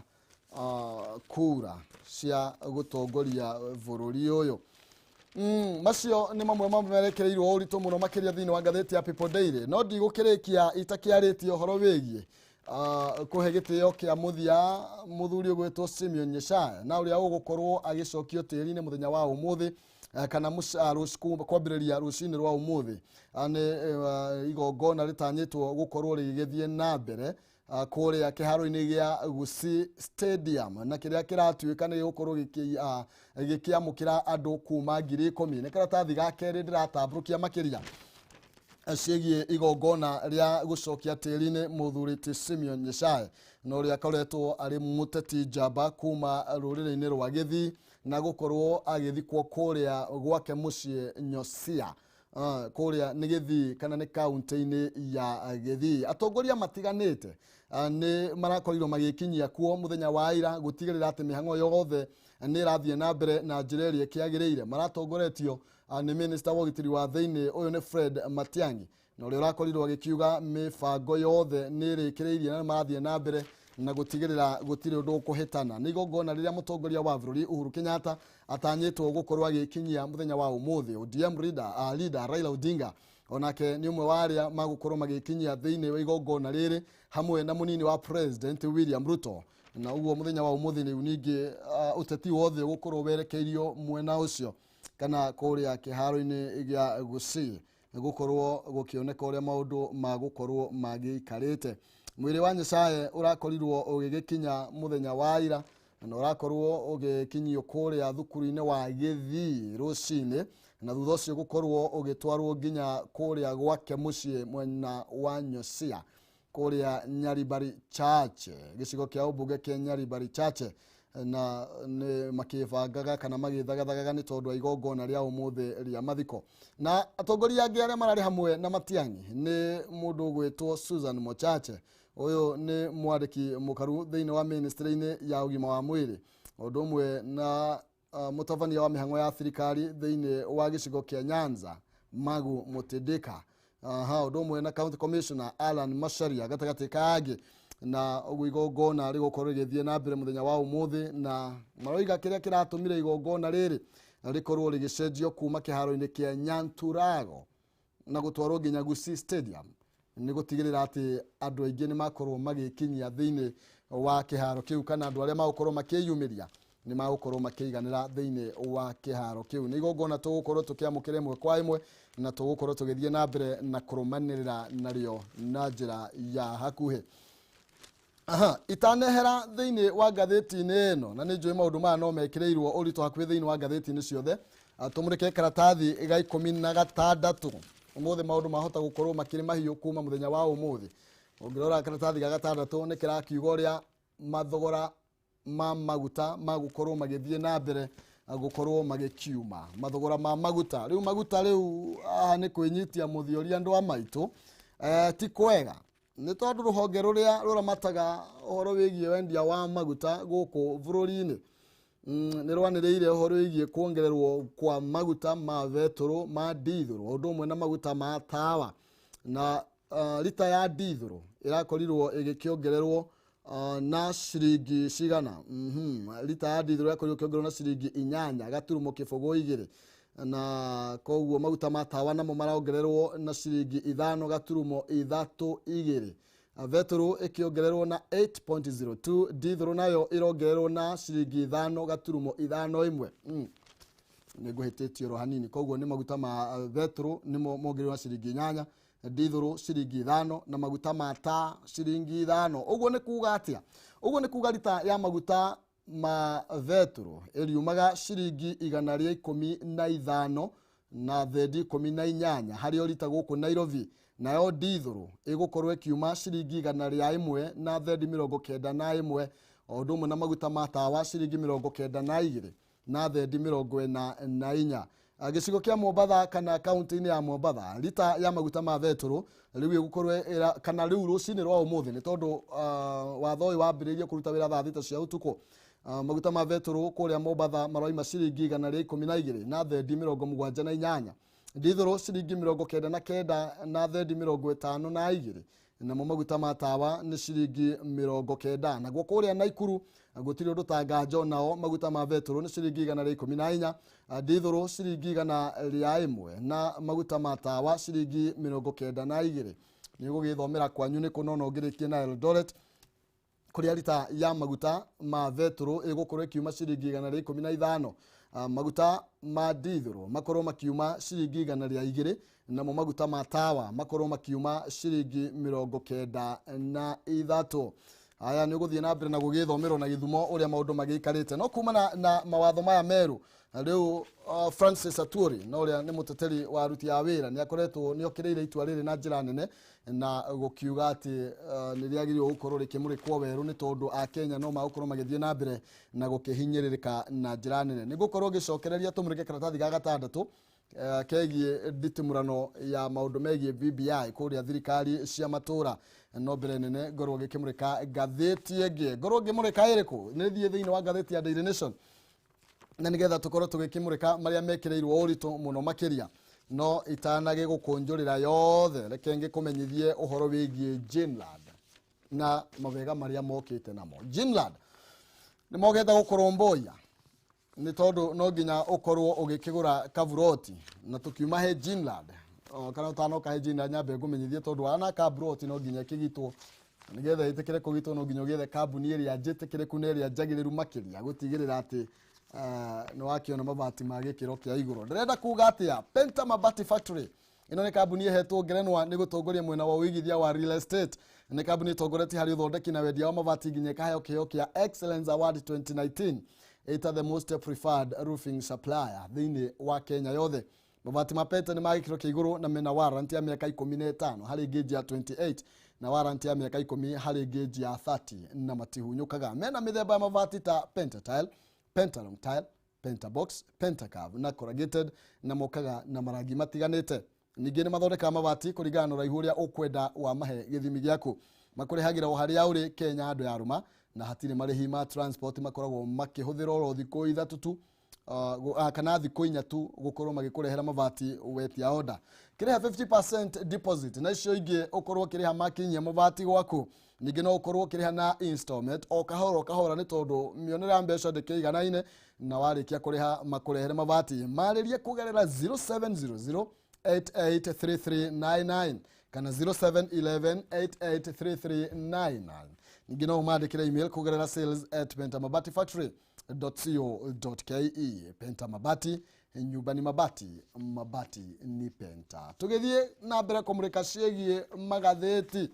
kura cia gũtongoria bũrũri ũyũ. Macio nĩ mamwe mamerekereirwo ũritũ mũno makĩria thĩinĩ wa ngathĩti ya People Daily, no ndigũkĩrĩkia itakĩarĩtie ũhoro wĩgiĩ kũhe gĩtĩo kĩa mũthia mũthuri ũgwĩtwo Simeon Nyeshaya na ũrĩa ũgũkorwo agĩcokio tĩri-inĩ mũthenya wa ũmũthĩ kana kwambĩrĩria rũcinĩ rwa ũmũthĩ. Nĩ igongona rĩtanyĩtwo gũkorwo rĩgĩthiĩ na mbere kũrĩa kĩharo-inĩ gĩa Gusii Stadium, na kĩrĩa kĩratuĩka nĩ gĩgũkorwo gĩkĩamũkĩra andũ kuma 10,000. Nĩ karatathi ga kerĩ ndĩratambũrũkia makĩria ciĩgiĩ igongona rĩa gũcokia tĩri-inĩ mũthuri ti Simeon Nyeshaya na ũrĩa akoretwo arĩ mũteti njamba kuma rũrĩrĩ-inĩ rwa Gĩthii na gũkorwo agĩthikwo kũrĩa gwake mũciĩ Nyosia, kũrĩa nĩ Gĩthii kana nĩ kaunti-inĩ ya Gĩthii. Atongoria matiganĩte nĩ marakorirwo magĩkinyia kuo mũthenya wa ira gũtigĩrĩra atĩ mĩhang'o yothe nĩ ĩrathiĩ na mbere na njĩra ĩrĩa ĩkĩagĩrĩire. Maratongoretio nĩ minister wa ũgitĩri wa thĩinĩ ũyũ nĩ Fred Matiang'i, na ũrĩa ũrakorirwo agĩkiuga mĩbango yothe nĩ ĩrĩkĩrĩirie na nĩ marathiĩ na mbere na gũtigĩrĩra gũtirĩ ũndũ ũkũhĩtana. Nĩ igongona rĩrĩa mũtongoria wa bũrũri Uhuru Kenyatta atanyĩtwo gũkorwo agĩkinyia mũthenya wa ũmũthĩ. ODM leader Raila Odinga onake nĩ ũmwe wa arĩa magũkorwo magĩkinyia thĩinĩ wa igongona rĩrĩ hamwe na mũnini wa President William Ruto, na ũguo mũthenya wa ũmũthĩ rĩu ningĩ ũteti wothe ũgũkorwo werekeirio mwena ũcio kana kũrĩa kĩharo-inĩ gĩa Gusii gũkorwo gũkĩoneka ũrĩa maũndũ magũkorwo magĩikarĩte. Mwĩrĩ wa Nyasaye ũrakorirwo ũgĩgĩkinya mũthenya wa ira na ũrakorwo ũgĩkinyio kũrĩa thukuru-inĩ wa Gĩthii rũcinĩ, na thutha ũcio gũkorwo ũgĩtwarwo nginya kũrĩa gwake mũciĩ mwena wa Nyosia kũrĩa Nyaribari Chache, gĩcigo kĩa ũmbunge kĩa Nyaribari Chache, na nĩ makĩbangaga kana magĩthagathagaga nĩ tondũ wa igongona rĩa ũmũthĩ rĩa mathiko. Na atongoria angĩ arĩa mararĩ hamwe na Matiang'i nĩ mũndũ ũgwĩtwo Susan Mochache, ũyũ nĩ mwandĩki mũkaru thĩinĩ wa ministry-inĩ ya ũgima wa mwĩrĩ, ũndũ ũmwe na mũtabania wa mĩhang'o ya thirikari thĩinĩ wa gĩcigo kĩa Nyanza Magu Mutindika, ũndũ ũmwe na county commissioner Alan Macharia gatagatĩ ka angĩ. Na ũguo igongona rĩgũkorwo rĩgĩthiĩ na mbere mũthenya wa ũmũthĩ, na maroiga kĩrĩa kĩratũmire igongona rĩrĩ rĩkorwo rĩgĩcenjio kuma kĩharo-inĩ kĩa Nyanturago na gũtwarwo nginya Gusii Stadium nĩ gũtigĩrĩra atĩ andũ aingĩ nĩ makorwo magĩkinyia thĩinĩ wa kĩharo kĩu, kana andũ arĩa magũkorwo makĩyumĩria nĩ magũkorwo makĩiganĩra thĩinĩ wa kĩharo kĩu. Nĩ igongona tũgũkorwo tũkĩamũkĩra ĩmwe kwa ĩmwe na tũgũkorwo tũgĩthiĩ na mbere na kũrũmanĩrĩra narĩo na njĩra ya hakuhĩ. Itanehera thĩinĩ wa ngathĩti-inĩ ĩno, na nĩ njũĩ maũndũ maya no mekĩrĩirwo ũritũ hakuhĩ thĩinĩ wa ngathĩti-inĩ ciothe, tũmũrĩke karatathi ga 16. Ũmũthĩ maũndũ mahota gũkorwo makĩrĩ mahiũ kuma mũthenya wa ũmũthĩ. Ũngĩrora karatathi ga gatandatũ nĩ kĩrakiuga ũrĩa mathogora ma maguta magũkorwo magĩthiĩ na mbere gũkorwo magĩkiuma mathogora ma maguta. Rĩu maguta rĩu haha nĩ kwĩnyitia mũthiori andũ a maitũ, ti kwega nĩ tondũ rũhonge rũrĩa rũramataga ũhoro wĩgiĩ wendia wa maguta gũkũ bũrũri-inĩ nĩ rwanĩrĩire ũhoro wĩgiĩ kuongererwo kwa maguta ma betũrũ ma ndithũrũ ũndũ ũmwe na maguta ma tawa, na rita ya ndithũrũ ĩrakorirwo ĩgĩkĩongererwo na ciringi cigana. Rita ya ndithũrũ ĩrakorirwo ĩkĩongererwo na ciringi 8.02, na koguo maguta ma tawa namo marongererwo na ciringi 5.32. Betũrũ ĩkĩongererwo na 8.02, ndithũrũ nayo ĩrongererwo na ciringi 5.51. Nĩ ngũhĩtĩtie oro hanini. Koguo nĩ maguta ma betũrũ nĩmo mongererwo na ciringi 8, ndithũrũ ciringi 5, na maguta ma taa ciringi 5. Ũguo nĩ kuga atĩa? Ũguo nĩ kuga rita ya maguta ma vetũrũ ĩriumaga ciringi 115 na thendi 18 harĩ o rita gũkũ Nairobi. Nayo ndithũrũ ĩgũkorwo ĩkiuma ciringi 101 na thendi 91, o ũndũ ũmwe na maguta ma tawa ciringi 92 na thendi 44. Gĩcigo kĩa Mombatha kana kaunti-inĩ ya Mombatha, rita ya maguta ma vetũrũ rĩu ĩgũkorwo kana rĩu rũcinĩ rwa ũmũthĩ, nĩ tondũ watho ũyũ wambĩrĩirie kũruta wĩra thaa 6 cia ũtukũ. Maguta ma vetũrũ kũrĩa Mombatha maroima ciringi 112 na thendi 78, ndithũrũ ciringi 99 na thendi 52, namo maguta ma tawa nĩ ciringi 90. Naguo kũrĩa Naikuru gũtirĩ ũndũ ta nganjo, nao maguta ma vetũrũ nĩ ciringi 114, ndithũrũ ciringi 101 na maguta ma tawa ciringi 92. Nĩ ũgũgĩthomera kwanyu nĩ kũ, no no ngĩrĩkie na Eldoret kũrĩa rita ya maguta ma vetũrũ ĩgũkorwo ĩkiuma ciringi 115, maguta ma ndithũrũ makorwo makiuma ciringi 102, namo maguta ma tawa makorwo makiuma ciringi 93. Aya nĩ ũgũthiĩ na mbere na gũgĩthomerwo na gĩthumo ũrĩa maũndũ magĩikarĩte. No kumana na mawatho maya merũ rĩu, Francis Atwoli na ũrĩa nĩ mũteteri wa aruti a wĩra nĩ akoretwo nĩ okĩrĩire itua rĩrĩ na njĩra nene na gũkiuga atĩ nĩ rĩagĩrĩirwo gũkorwo rĩkĩmũrĩkwo werũ, nĩ tondũ Akenya no magũkorwo magĩthiĩ na mbere na gũkĩhinyĩrĩrĩka na njĩra nene. Nĩ ngũkorwo ngĩcokereria tũmũrĩke karatathi ga gatandatũ kegiĩ nditimũrano ya maũndũ megiĩ BBI kũrĩa thirikari cia matũra. No mbere nene ngorwo ngĩkĩmũrĩka ngathĩti ĩngĩ, ngorwo ngĩmũrĩka ĩrĩkũ? Nĩ thiĩ thĩinĩ wa ngathĩti ya Daily Nation, na nĩgetha tũkorwo tũgĩkĩmũrĩka marĩa mekĩrĩirwo ũritũ mũno makĩria. No itanagĩgũkũnjũrĩra yothe, reke ngĩkũmenyithie ũhoro wĩgiĩ Jinland na mawega marĩa mokĩte namo. Jinland nĩ mokĩte gũkũrũmbũiya, nĩ tondũ no nginya ũkorwo ũgĩkĩgũra kaburoti. Na tũkiuma he Jinland, kana ũtanoka he Jinland, nyambe ngũmenyithie tondũ wana kaburoti no nginya ĩkĩgitwo, nĩgetha ĩtĩkĩre kũgitwo no nginya ũgĩethe kambuni ĩrĩa njĩtĩkĩrĩku na ĩrĩa njagĩrĩru makĩria gũtigĩrĩra atĩ nĩ wakĩona mabati ma gĩkĩro kĩa igũrũ. Ndĩrenda kuga atĩa? Penta Mabati Factory ĩno nĩ kambuni ĩhetwo ngerenwa nĩ gũtongoria mwena wa ũigithia wa real estate. Nĩ kambuni ĩtongoretie harĩ ũthondeki na wendia wa mabati nginya ĩkaheo kĩheo kĩa Excellence Award 2019 ĩta the most preferred roofing supplier thĩinĩ wa Kenya yothe. Mabati ma Penta nĩ ma gĩkĩro kĩa igũrũ na mena warranty ya mĩaka 15 harĩ gauge ya 28 na warranty ya mĩaka 10 harĩ gauge ya 30, na matihunyũkaga. Mena mĩthemba ya mabati ta Pentatile, Pentalong Tile, Pentabox, Pentacurve na corrugated, na mokaga na marangi matiganĩte. Ningĩ nĩ mathondekaga mabati kũringana na ũraihu ũrĩa ũkwenda wa mahe gĩthimi gĩaku. Makũrehagĩra o harĩa ũrĩ Kenya andũ ya rũma, na hatirĩ marĩhi ma transport, makoragwo makĩhũthĩra oro thikũ 3 tu, kana thikũ 4 tu gũkorwo magĩkũrehera mabati wetia order. Kĩrĩha 50% deposit na icio ingĩ ũkorwo ũkĩrĩha makinyia mabati gwaku. Ningĩ no ũkorwo ũkĩrĩha na installment o kahora o kahora, nĩ tondũ mĩonere ya mbeca ndĩkĩiganaine, na warĩkia kũrĩha makũrehere mabati. Marĩrie kũgerera 0700 883399 kana 0711 883399. Ningĩ no ũmandĩkĩre email kũgerera sales@pentamabatifactory.co.ke. Penta Mabati, nyumba ni mabati, mabati ni Penta. Tũgĩthiĩ na mbere kũmũrĩka ciĩgiĩ magathĩti,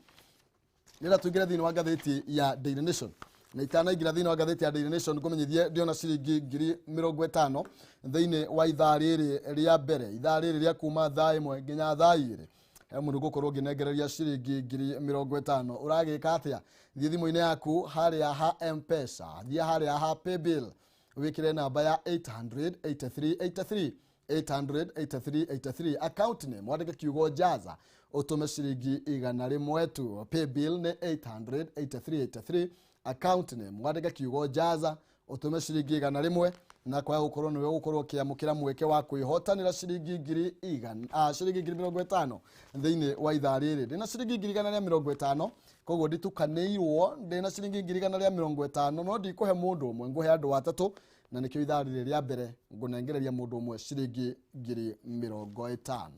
rĩrĩa tũingĩre thĩinĩ wa ngathĩti ya Daily Nation, na itanaingĩra thĩinĩ wa ngathĩti ya Daily Nation ngũmenyithie ndĩona ciringi 50,000 thĩinĩ wa ithaa rĩrĩ rĩa mbere, ithaa rĩrĩ rĩa kuma thaa 1 nginya thaa 2. He mũndũ ngũkorwo ngĩnengereria ciringi 50,000. Ũragĩka atĩa? Thiĩ thimũ-inĩ yaku harĩa ha M-Pesa, thiĩ harĩa ha Paybill, wĩkĩre namba ya 883 883 883, account name wandĩke kiugo Jaza, ũtũme ciringi 100 tu. Paybill nĩ 883 83, account name wandĩke kiugo Jaza, ũtũme ciringi 100, na kwaga gũkorwo nĩwe ũgũkorwo ũkĩamũkĩra mweke wa kwĩhotanĩra ciringi 100,000, ciringi 50,000 thĩinĩ wa ithaa rĩrĩ. Ndĩna ciringi 150,000, koguo nditukanĩirwo. Ndĩna ciringi 150,000, no ndikũhe mũndũ ũmwe, ngũhe andũ atatũ, na nĩkĩo ithaa rĩrĩ rĩa mbere ngũnengereria mũndũ ũmwe ciringi 50,000.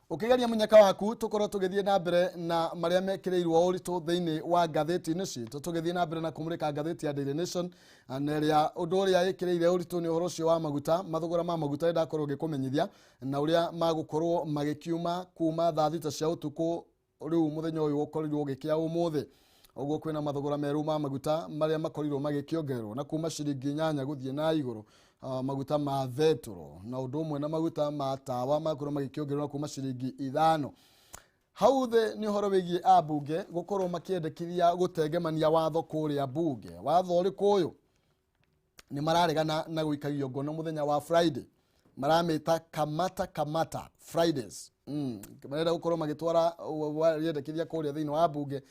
Ũkĩgeria mũnyaka waku, tũkorwo tũgĩthiĩ na mbere na marĩa mekĩrĩirwo ũritũ thĩinĩ wa ngathĩti-inĩ citũ. Tũgĩthiĩ na mbere na kũmũrĩka ngathĩti ya Daily Nation, na ĩrĩa ũndũ ũrĩa ĩkĩrĩire ũritũ nĩ ũhoro ũcio wa maguta, mathogora ma maguta nĩndakorwo ngĩkũmenyithia na ũrĩa magũkorwo magĩkiuma kuma thaa 6 cia ũtukũ rĩu mũthenya ũyũ ũkorirwo ũgĩkĩa ũmũthĩ. Ũguo kwĩna mathogora merũ ma maguta marĩa makorirwo magĩkĩongererwo na kuma ciringi 8 gũthiĩ na igũrũ, maguta ma betũrũ na ũndũ ũmwe na maguta ma tawa makorwo magĩkĩongererwo na kuma ciringi 5. Hau thĩ nĩ ũhoro wĩgiĩ ambunge gũkorwo makĩendekithia gũtengemania watho kũrĩa bunge. Watho ũrĩkũ ũyũ? Nĩ mararegana na gũikagio ngono mũthenya wa Friday, maramĩta kamata kamata Fridays. Marenda gũkorwo magĩtwara rĩendekithia kũrĩa thĩinĩ wa bunge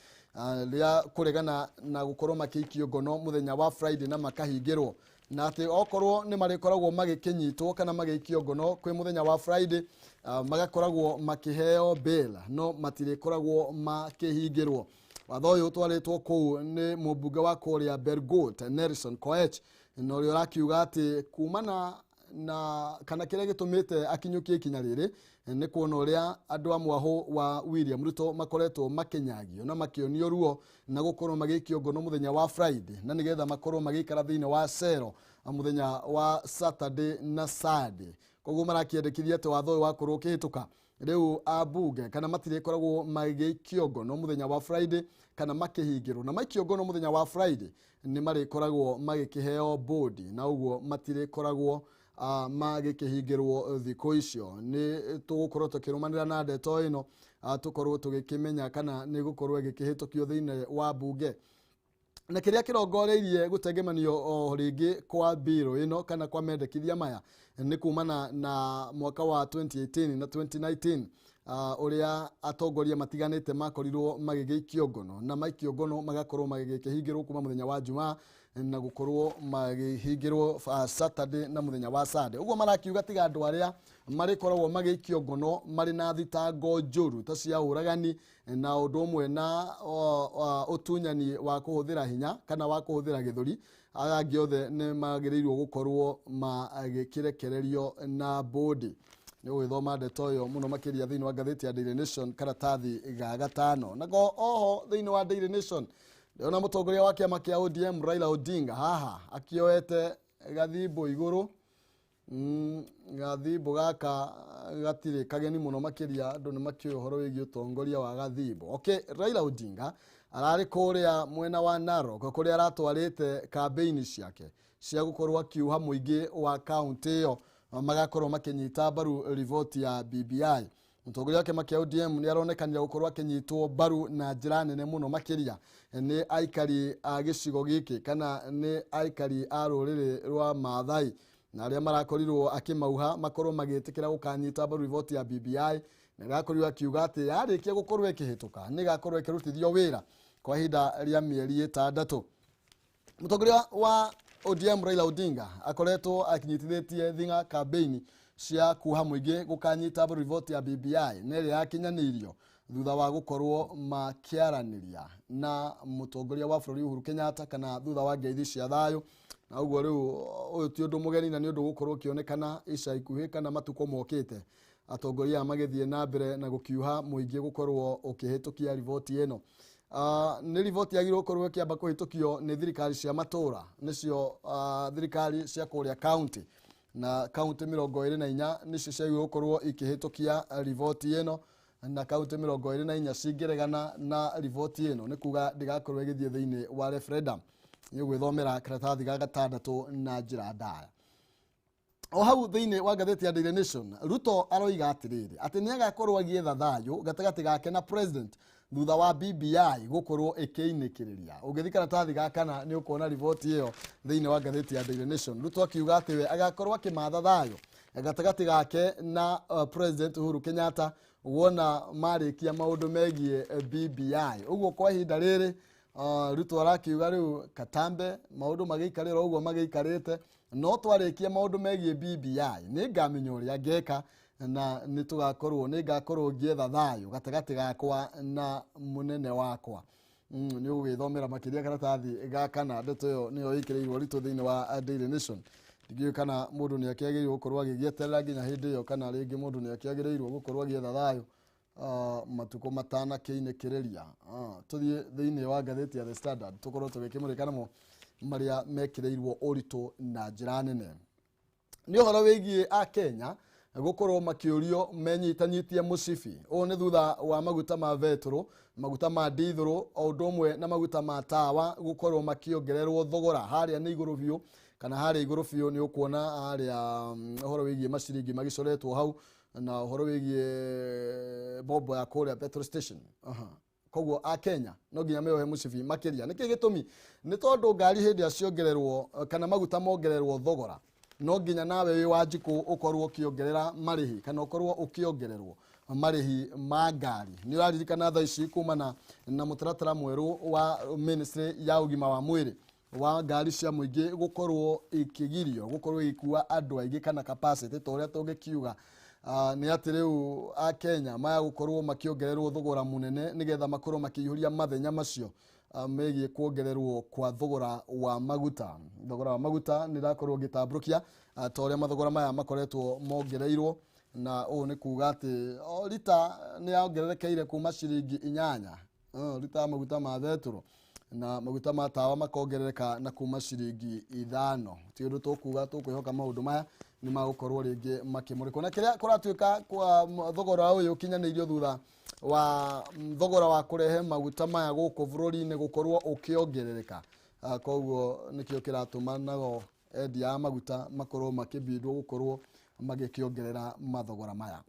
rĩa kũregana na gũkorwo makĩikio ngono mũthenya wa Friday na makahingĩrwo, na atĩ okorwo nĩ marĩkoragwo magĩkĩnyitwo kana magĩikio ngono kwĩ mũthenya wa Friday, magakoragwo makĩheo bail no matirĩkoragwo makĩhingĩrwo. Watho ũyũ ũtwarĩtwo kũu nĩ mũmbunge wa kũrĩa Belgut Nelson Koech, na ũrĩa ũrakiuga atĩ kumana na kana kĩrĩa gĩtũmĩte akinyũkie ikinya rĩrĩ nĩ kuona ũrĩa andũ a mwahũ wa William Ruto makoretwo makĩnyagio na makĩonio ruo na gũkorwo magĩikio ngono mũthenya wa Friday, na nĩgetha makorwo magĩikara thĩinĩ wa cero mũthenya wa Saturday na Sunday. Koguo marakĩendekithia atĩ watho ũyũ wakorwo ũkĩhĩtũka rĩu ambunge kana matirĩkoragwo magĩikio ngono mũthenya wa Friday kana makĩhingĩrwo, na maikio ngono mũthenya wa Friday nĩ marĩkoragwo magĩkĩheo bodi, na ũguo matirĩkoragwo magĩkĩhingĩrwo thikũ icio. Nĩ tũgũkorwo tũkĩrũmanĩra na ndeto ĩno, tũkorwo tũgĩkĩmenya kana nĩ gũkorwo ĩgĩkĩhĩtũkio thĩinĩ wa bunge. Na kĩrĩa kĩrongoreirie gũtengemanio o rĩngĩ kwa mbirũ ĩno kana kwa mendekithia maya nĩ kumana na mwaka wa 2018 na 2019, ũrĩa atongoria matiganĩte makorirwo magĩgĩikio ngono, na maikio ngono magakorwo magĩkĩhingĩrwo kuma mũthenya wa Jumaa na gũkorwo magĩhingĩrwo Saturday na mũthenya wa Sunday. Ũguo marakiuga tiga andũ arĩa marĩkoragwo magĩikio ngono marĩ na thitango njũru ta cia ũragani na ũndũ ũmwe na ũtunyani wa kũhũthĩra hinya kana wa kũhũthĩra gĩthũri, aya angĩ othe nĩ magĩrĩirwo gũkorwo magĩkĩrekererio na bodi. Nĩ ũgĩthoma ndeto ĩyo mũno makĩria thĩinĩ wa ngathĩti ya Daily Nation karatathi ga 5. Nako oho thĩinĩ wa Daily Nation ndĩrona mũtongoria wa kĩama kĩa ODM Raila Odinga haha akĩoete gathimbo igũrũ. Gathimbo gaka gatirĩ kageni mũno makĩria, andũ nĩ makĩũĩ ũhoro wĩgiĩ ũtongoria wa gathimbo. Okay, Raila Odinga ararĩ kũrĩa mwena wa Narok kũrĩa aratwarĩte kambĩini ciake cia gũkorwo akiuha mũingĩ wa kaũntĩ ĩyo magakorwo makĩnyita mbaru riboti ya BBI. Mũtongoria wa kĩama kĩa ODM nĩ aronekanire gũkorwo akĩnyitwo mbaru na njĩra nene mũno makĩria nĩ aikari a gĩcigo gĩkĩ kana nĩ aikari a rũrĩrĩ rwa Maathai, na arĩa marakorirwo akĩmauha makorwo magĩtĩkĩra gũkanyita mbaru riboti ya BBI, na arakorirwo akiuga atĩ yarĩkia gũkorwo ĩkĩhĩtũka nĩ ĩgakorwo ĩkĩrutithio wĩra kwa ihinda rĩa mĩeri 6. Mũtongoria wa ODM Raila Odinga akoretwo akinyitithĩtie thing'a kambĩini cia kuha mũingĩ gũkanyita mbaru riboti ya BBI na ĩrĩa yakinyanĩirio thutha wa gũkorwo makĩaranĩria na mũtongoria wa bũrũri Uhuru Kenyatta kana thutha wa ngeithi cia thayũ. Na ũguo rĩu ũyũ ti ũndũ mũgeni na nĩ ũndũ gũkorwo ũkĩonekana ica ikuhĩ kana matukũ mokĩte atongoria aya magĩthiĩ na mbere na gũkiuha mũingĩ gũkorwo ũkĩhĩtũkia riboti ĩno. Nĩ riboti yagĩrĩirwo gũkorwo ĩkĩamba kũhĩtũkio nĩ thirikari cia matũra, nĩcio thirikari cia kũrĩa county, na county 24 nĩcio ciagĩrĩirwo gũkorwo ikĩhĩtũkia riboti ĩno, na county 24 cingĩregana na riboti ĩno nĩ kuga ndĩgakorwo ĩgĩthiĩ thĩinĩ wa referendum. Nĩ ũgwĩthomera karatathi ga 6 na njĩra ndaya. O hau thĩinĩ wa ngathĩti ya Daily Nation, Ruto aroiga atĩrĩrĩ atĩ nĩ agakorwo agĩetha thayũ gatagatĩ gake na president thutha wa BBI gũkorwo ĩkĩinĩkĩrĩria. Ũngĩthiĩ karatathi ga 4 nĩ ũkuona riboti ĩyo thĩinĩ wa ngathĩti ya Daily Nation. Ruto akiuga atĩ we agakorwo akĩmatha thayũ gatagatĩ gake na president Uhuru Kenyatta wona marĩkia maũndũ megiĩ BBI. Ũguo kwa ihinda rĩrĩ Ruto arakiuga rĩu katambe maũndũ magĩikarĩra ũguo magĩikarĩte, no twarĩkia maũndũ megiĩ BBI nĩ ngamenya ũrĩa ngeka na nĩ tũgakorwo nĩ ngakorwo ngĩetha thayũ gatagatĩ gakwa na mũnene wakwa. Nĩ ũgwĩthomera makĩria karatathi ga 4, ndeto ĩyo nĩyo ĩkĩrĩirwo ũritũ thĩinĩ wa Daily Nation. Ndiũĩ kana mũndũ nĩ akĩagĩrĩirwo gũkorwo agĩgĩeterera nginya hĩndĩ ĩyo kana rĩngĩ mũndũ nĩ akĩagĩrĩirwo gũkorwo agĩetha thayũ matukũ matanakĩinĩkĩrĩria. Tũthiĩ thĩinĩ wa ngathĩti ya The Standard tũkorwo tũgĩkĩmũrĩka namo marĩa mekĩrĩirwo ũritũ na njĩra nene. Nĩ ũhoro wĩgiĩ Akenya Gũkorwo makĩũrio menyitanyitie mũcibi. Ũũ nĩ thutha wa maguta ma betũrũ, maguta ma ndithũrũ, o ũndũ ũmwe na maguta ma tawa gũkorwo makĩongererwo thogora harĩa nĩ igũrũ biũ, kana harĩa igũrũ biũ. Nĩ ũkuona harĩa ũhoro wĩgiĩ maciringi magĩcoretwo hau na ũhoro wĩgiĩ bombo ya kũrĩa petrol station. Aha. Koguo Akenya no nginya meohe mũcibi makĩria. Nĩkĩ gĩtũmi? Nĩ tondũ ngari hĩndĩ ĩrĩa ciongererwo kana maguta mongererwo thogora, no nginya nawe wĩ Wanjikũ ũkorwo ũkĩongerera marĩhi kana ũkorwo ũkĩongererwo marĩhi ma ngari. Nĩ ũraririkana thaa ici kumana na mũtaratara mwerũ wa ministry ya ũgima wa mwĩrĩ wa ngari cia mũingĩ gũkorwo ikĩgirio gũkorwo igĩkua andũ aingĩ kana capacity ta ũrĩa tũngĩkiuga, nĩ atĩ rĩu Akenya maya gũkorwo makĩongererwo thogora mũnene nĩgetha makorwo makĩihũria mathenya macio megiĩ kuongererwo kwa thogora wa maguta. Thogora wa maguta nĩ irakorwo ngĩtambũrũkia ta ũrĩa mathogora maya makoretwo mongereirwo, na ũũ nĩ kuga atĩ o rita nĩ yongererekeire kuma ciringi 8, rita ya maguta ma betũrũ, na maguta ma tawa makongerereka na kuma ciringi 5. Ti ũndũ tũkuga, tũkwĩhoka maũndũ maya nĩ magũkorwo rĩngĩ makĩmũrĩkwo na kĩrĩa kũratuĩka kwa thogora ũyũ ũkinyanĩirio thutha wa thogora wa kũrehe maguta maya gũkũ bũrũri-inĩ gũkorwo ũkĩongerereka. Koguo nĩkĩo kĩratũma nao endia a maguta makorwo makĩbindwo gũkorwo magĩkĩongerera mathogora maya.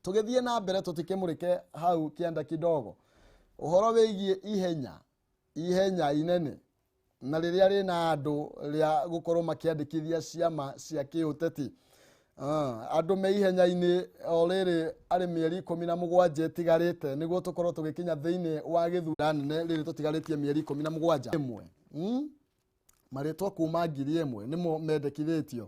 Tũgĩthiĩ na mbere, tũtikĩmũrĩke hau kĩanda kidogo ũhoro wĩgiĩ ihenya inene na rĩrĩa rĩna andũ rĩa gũkorwo makĩandĩkithia ciama cia kĩũteti. Andũ me ihenya-inĩ o rĩrĩ arĩ mĩeri 17 ĩtigarĩte nĩguo tũkorwo tũgĩkinya thĩinĩ wa gĩthurano nene rĩrĩ tũtigarĩtie mĩeri 17 ĩmwe. Marĩtwa kuma 1000 nĩmo mendekithĩtio.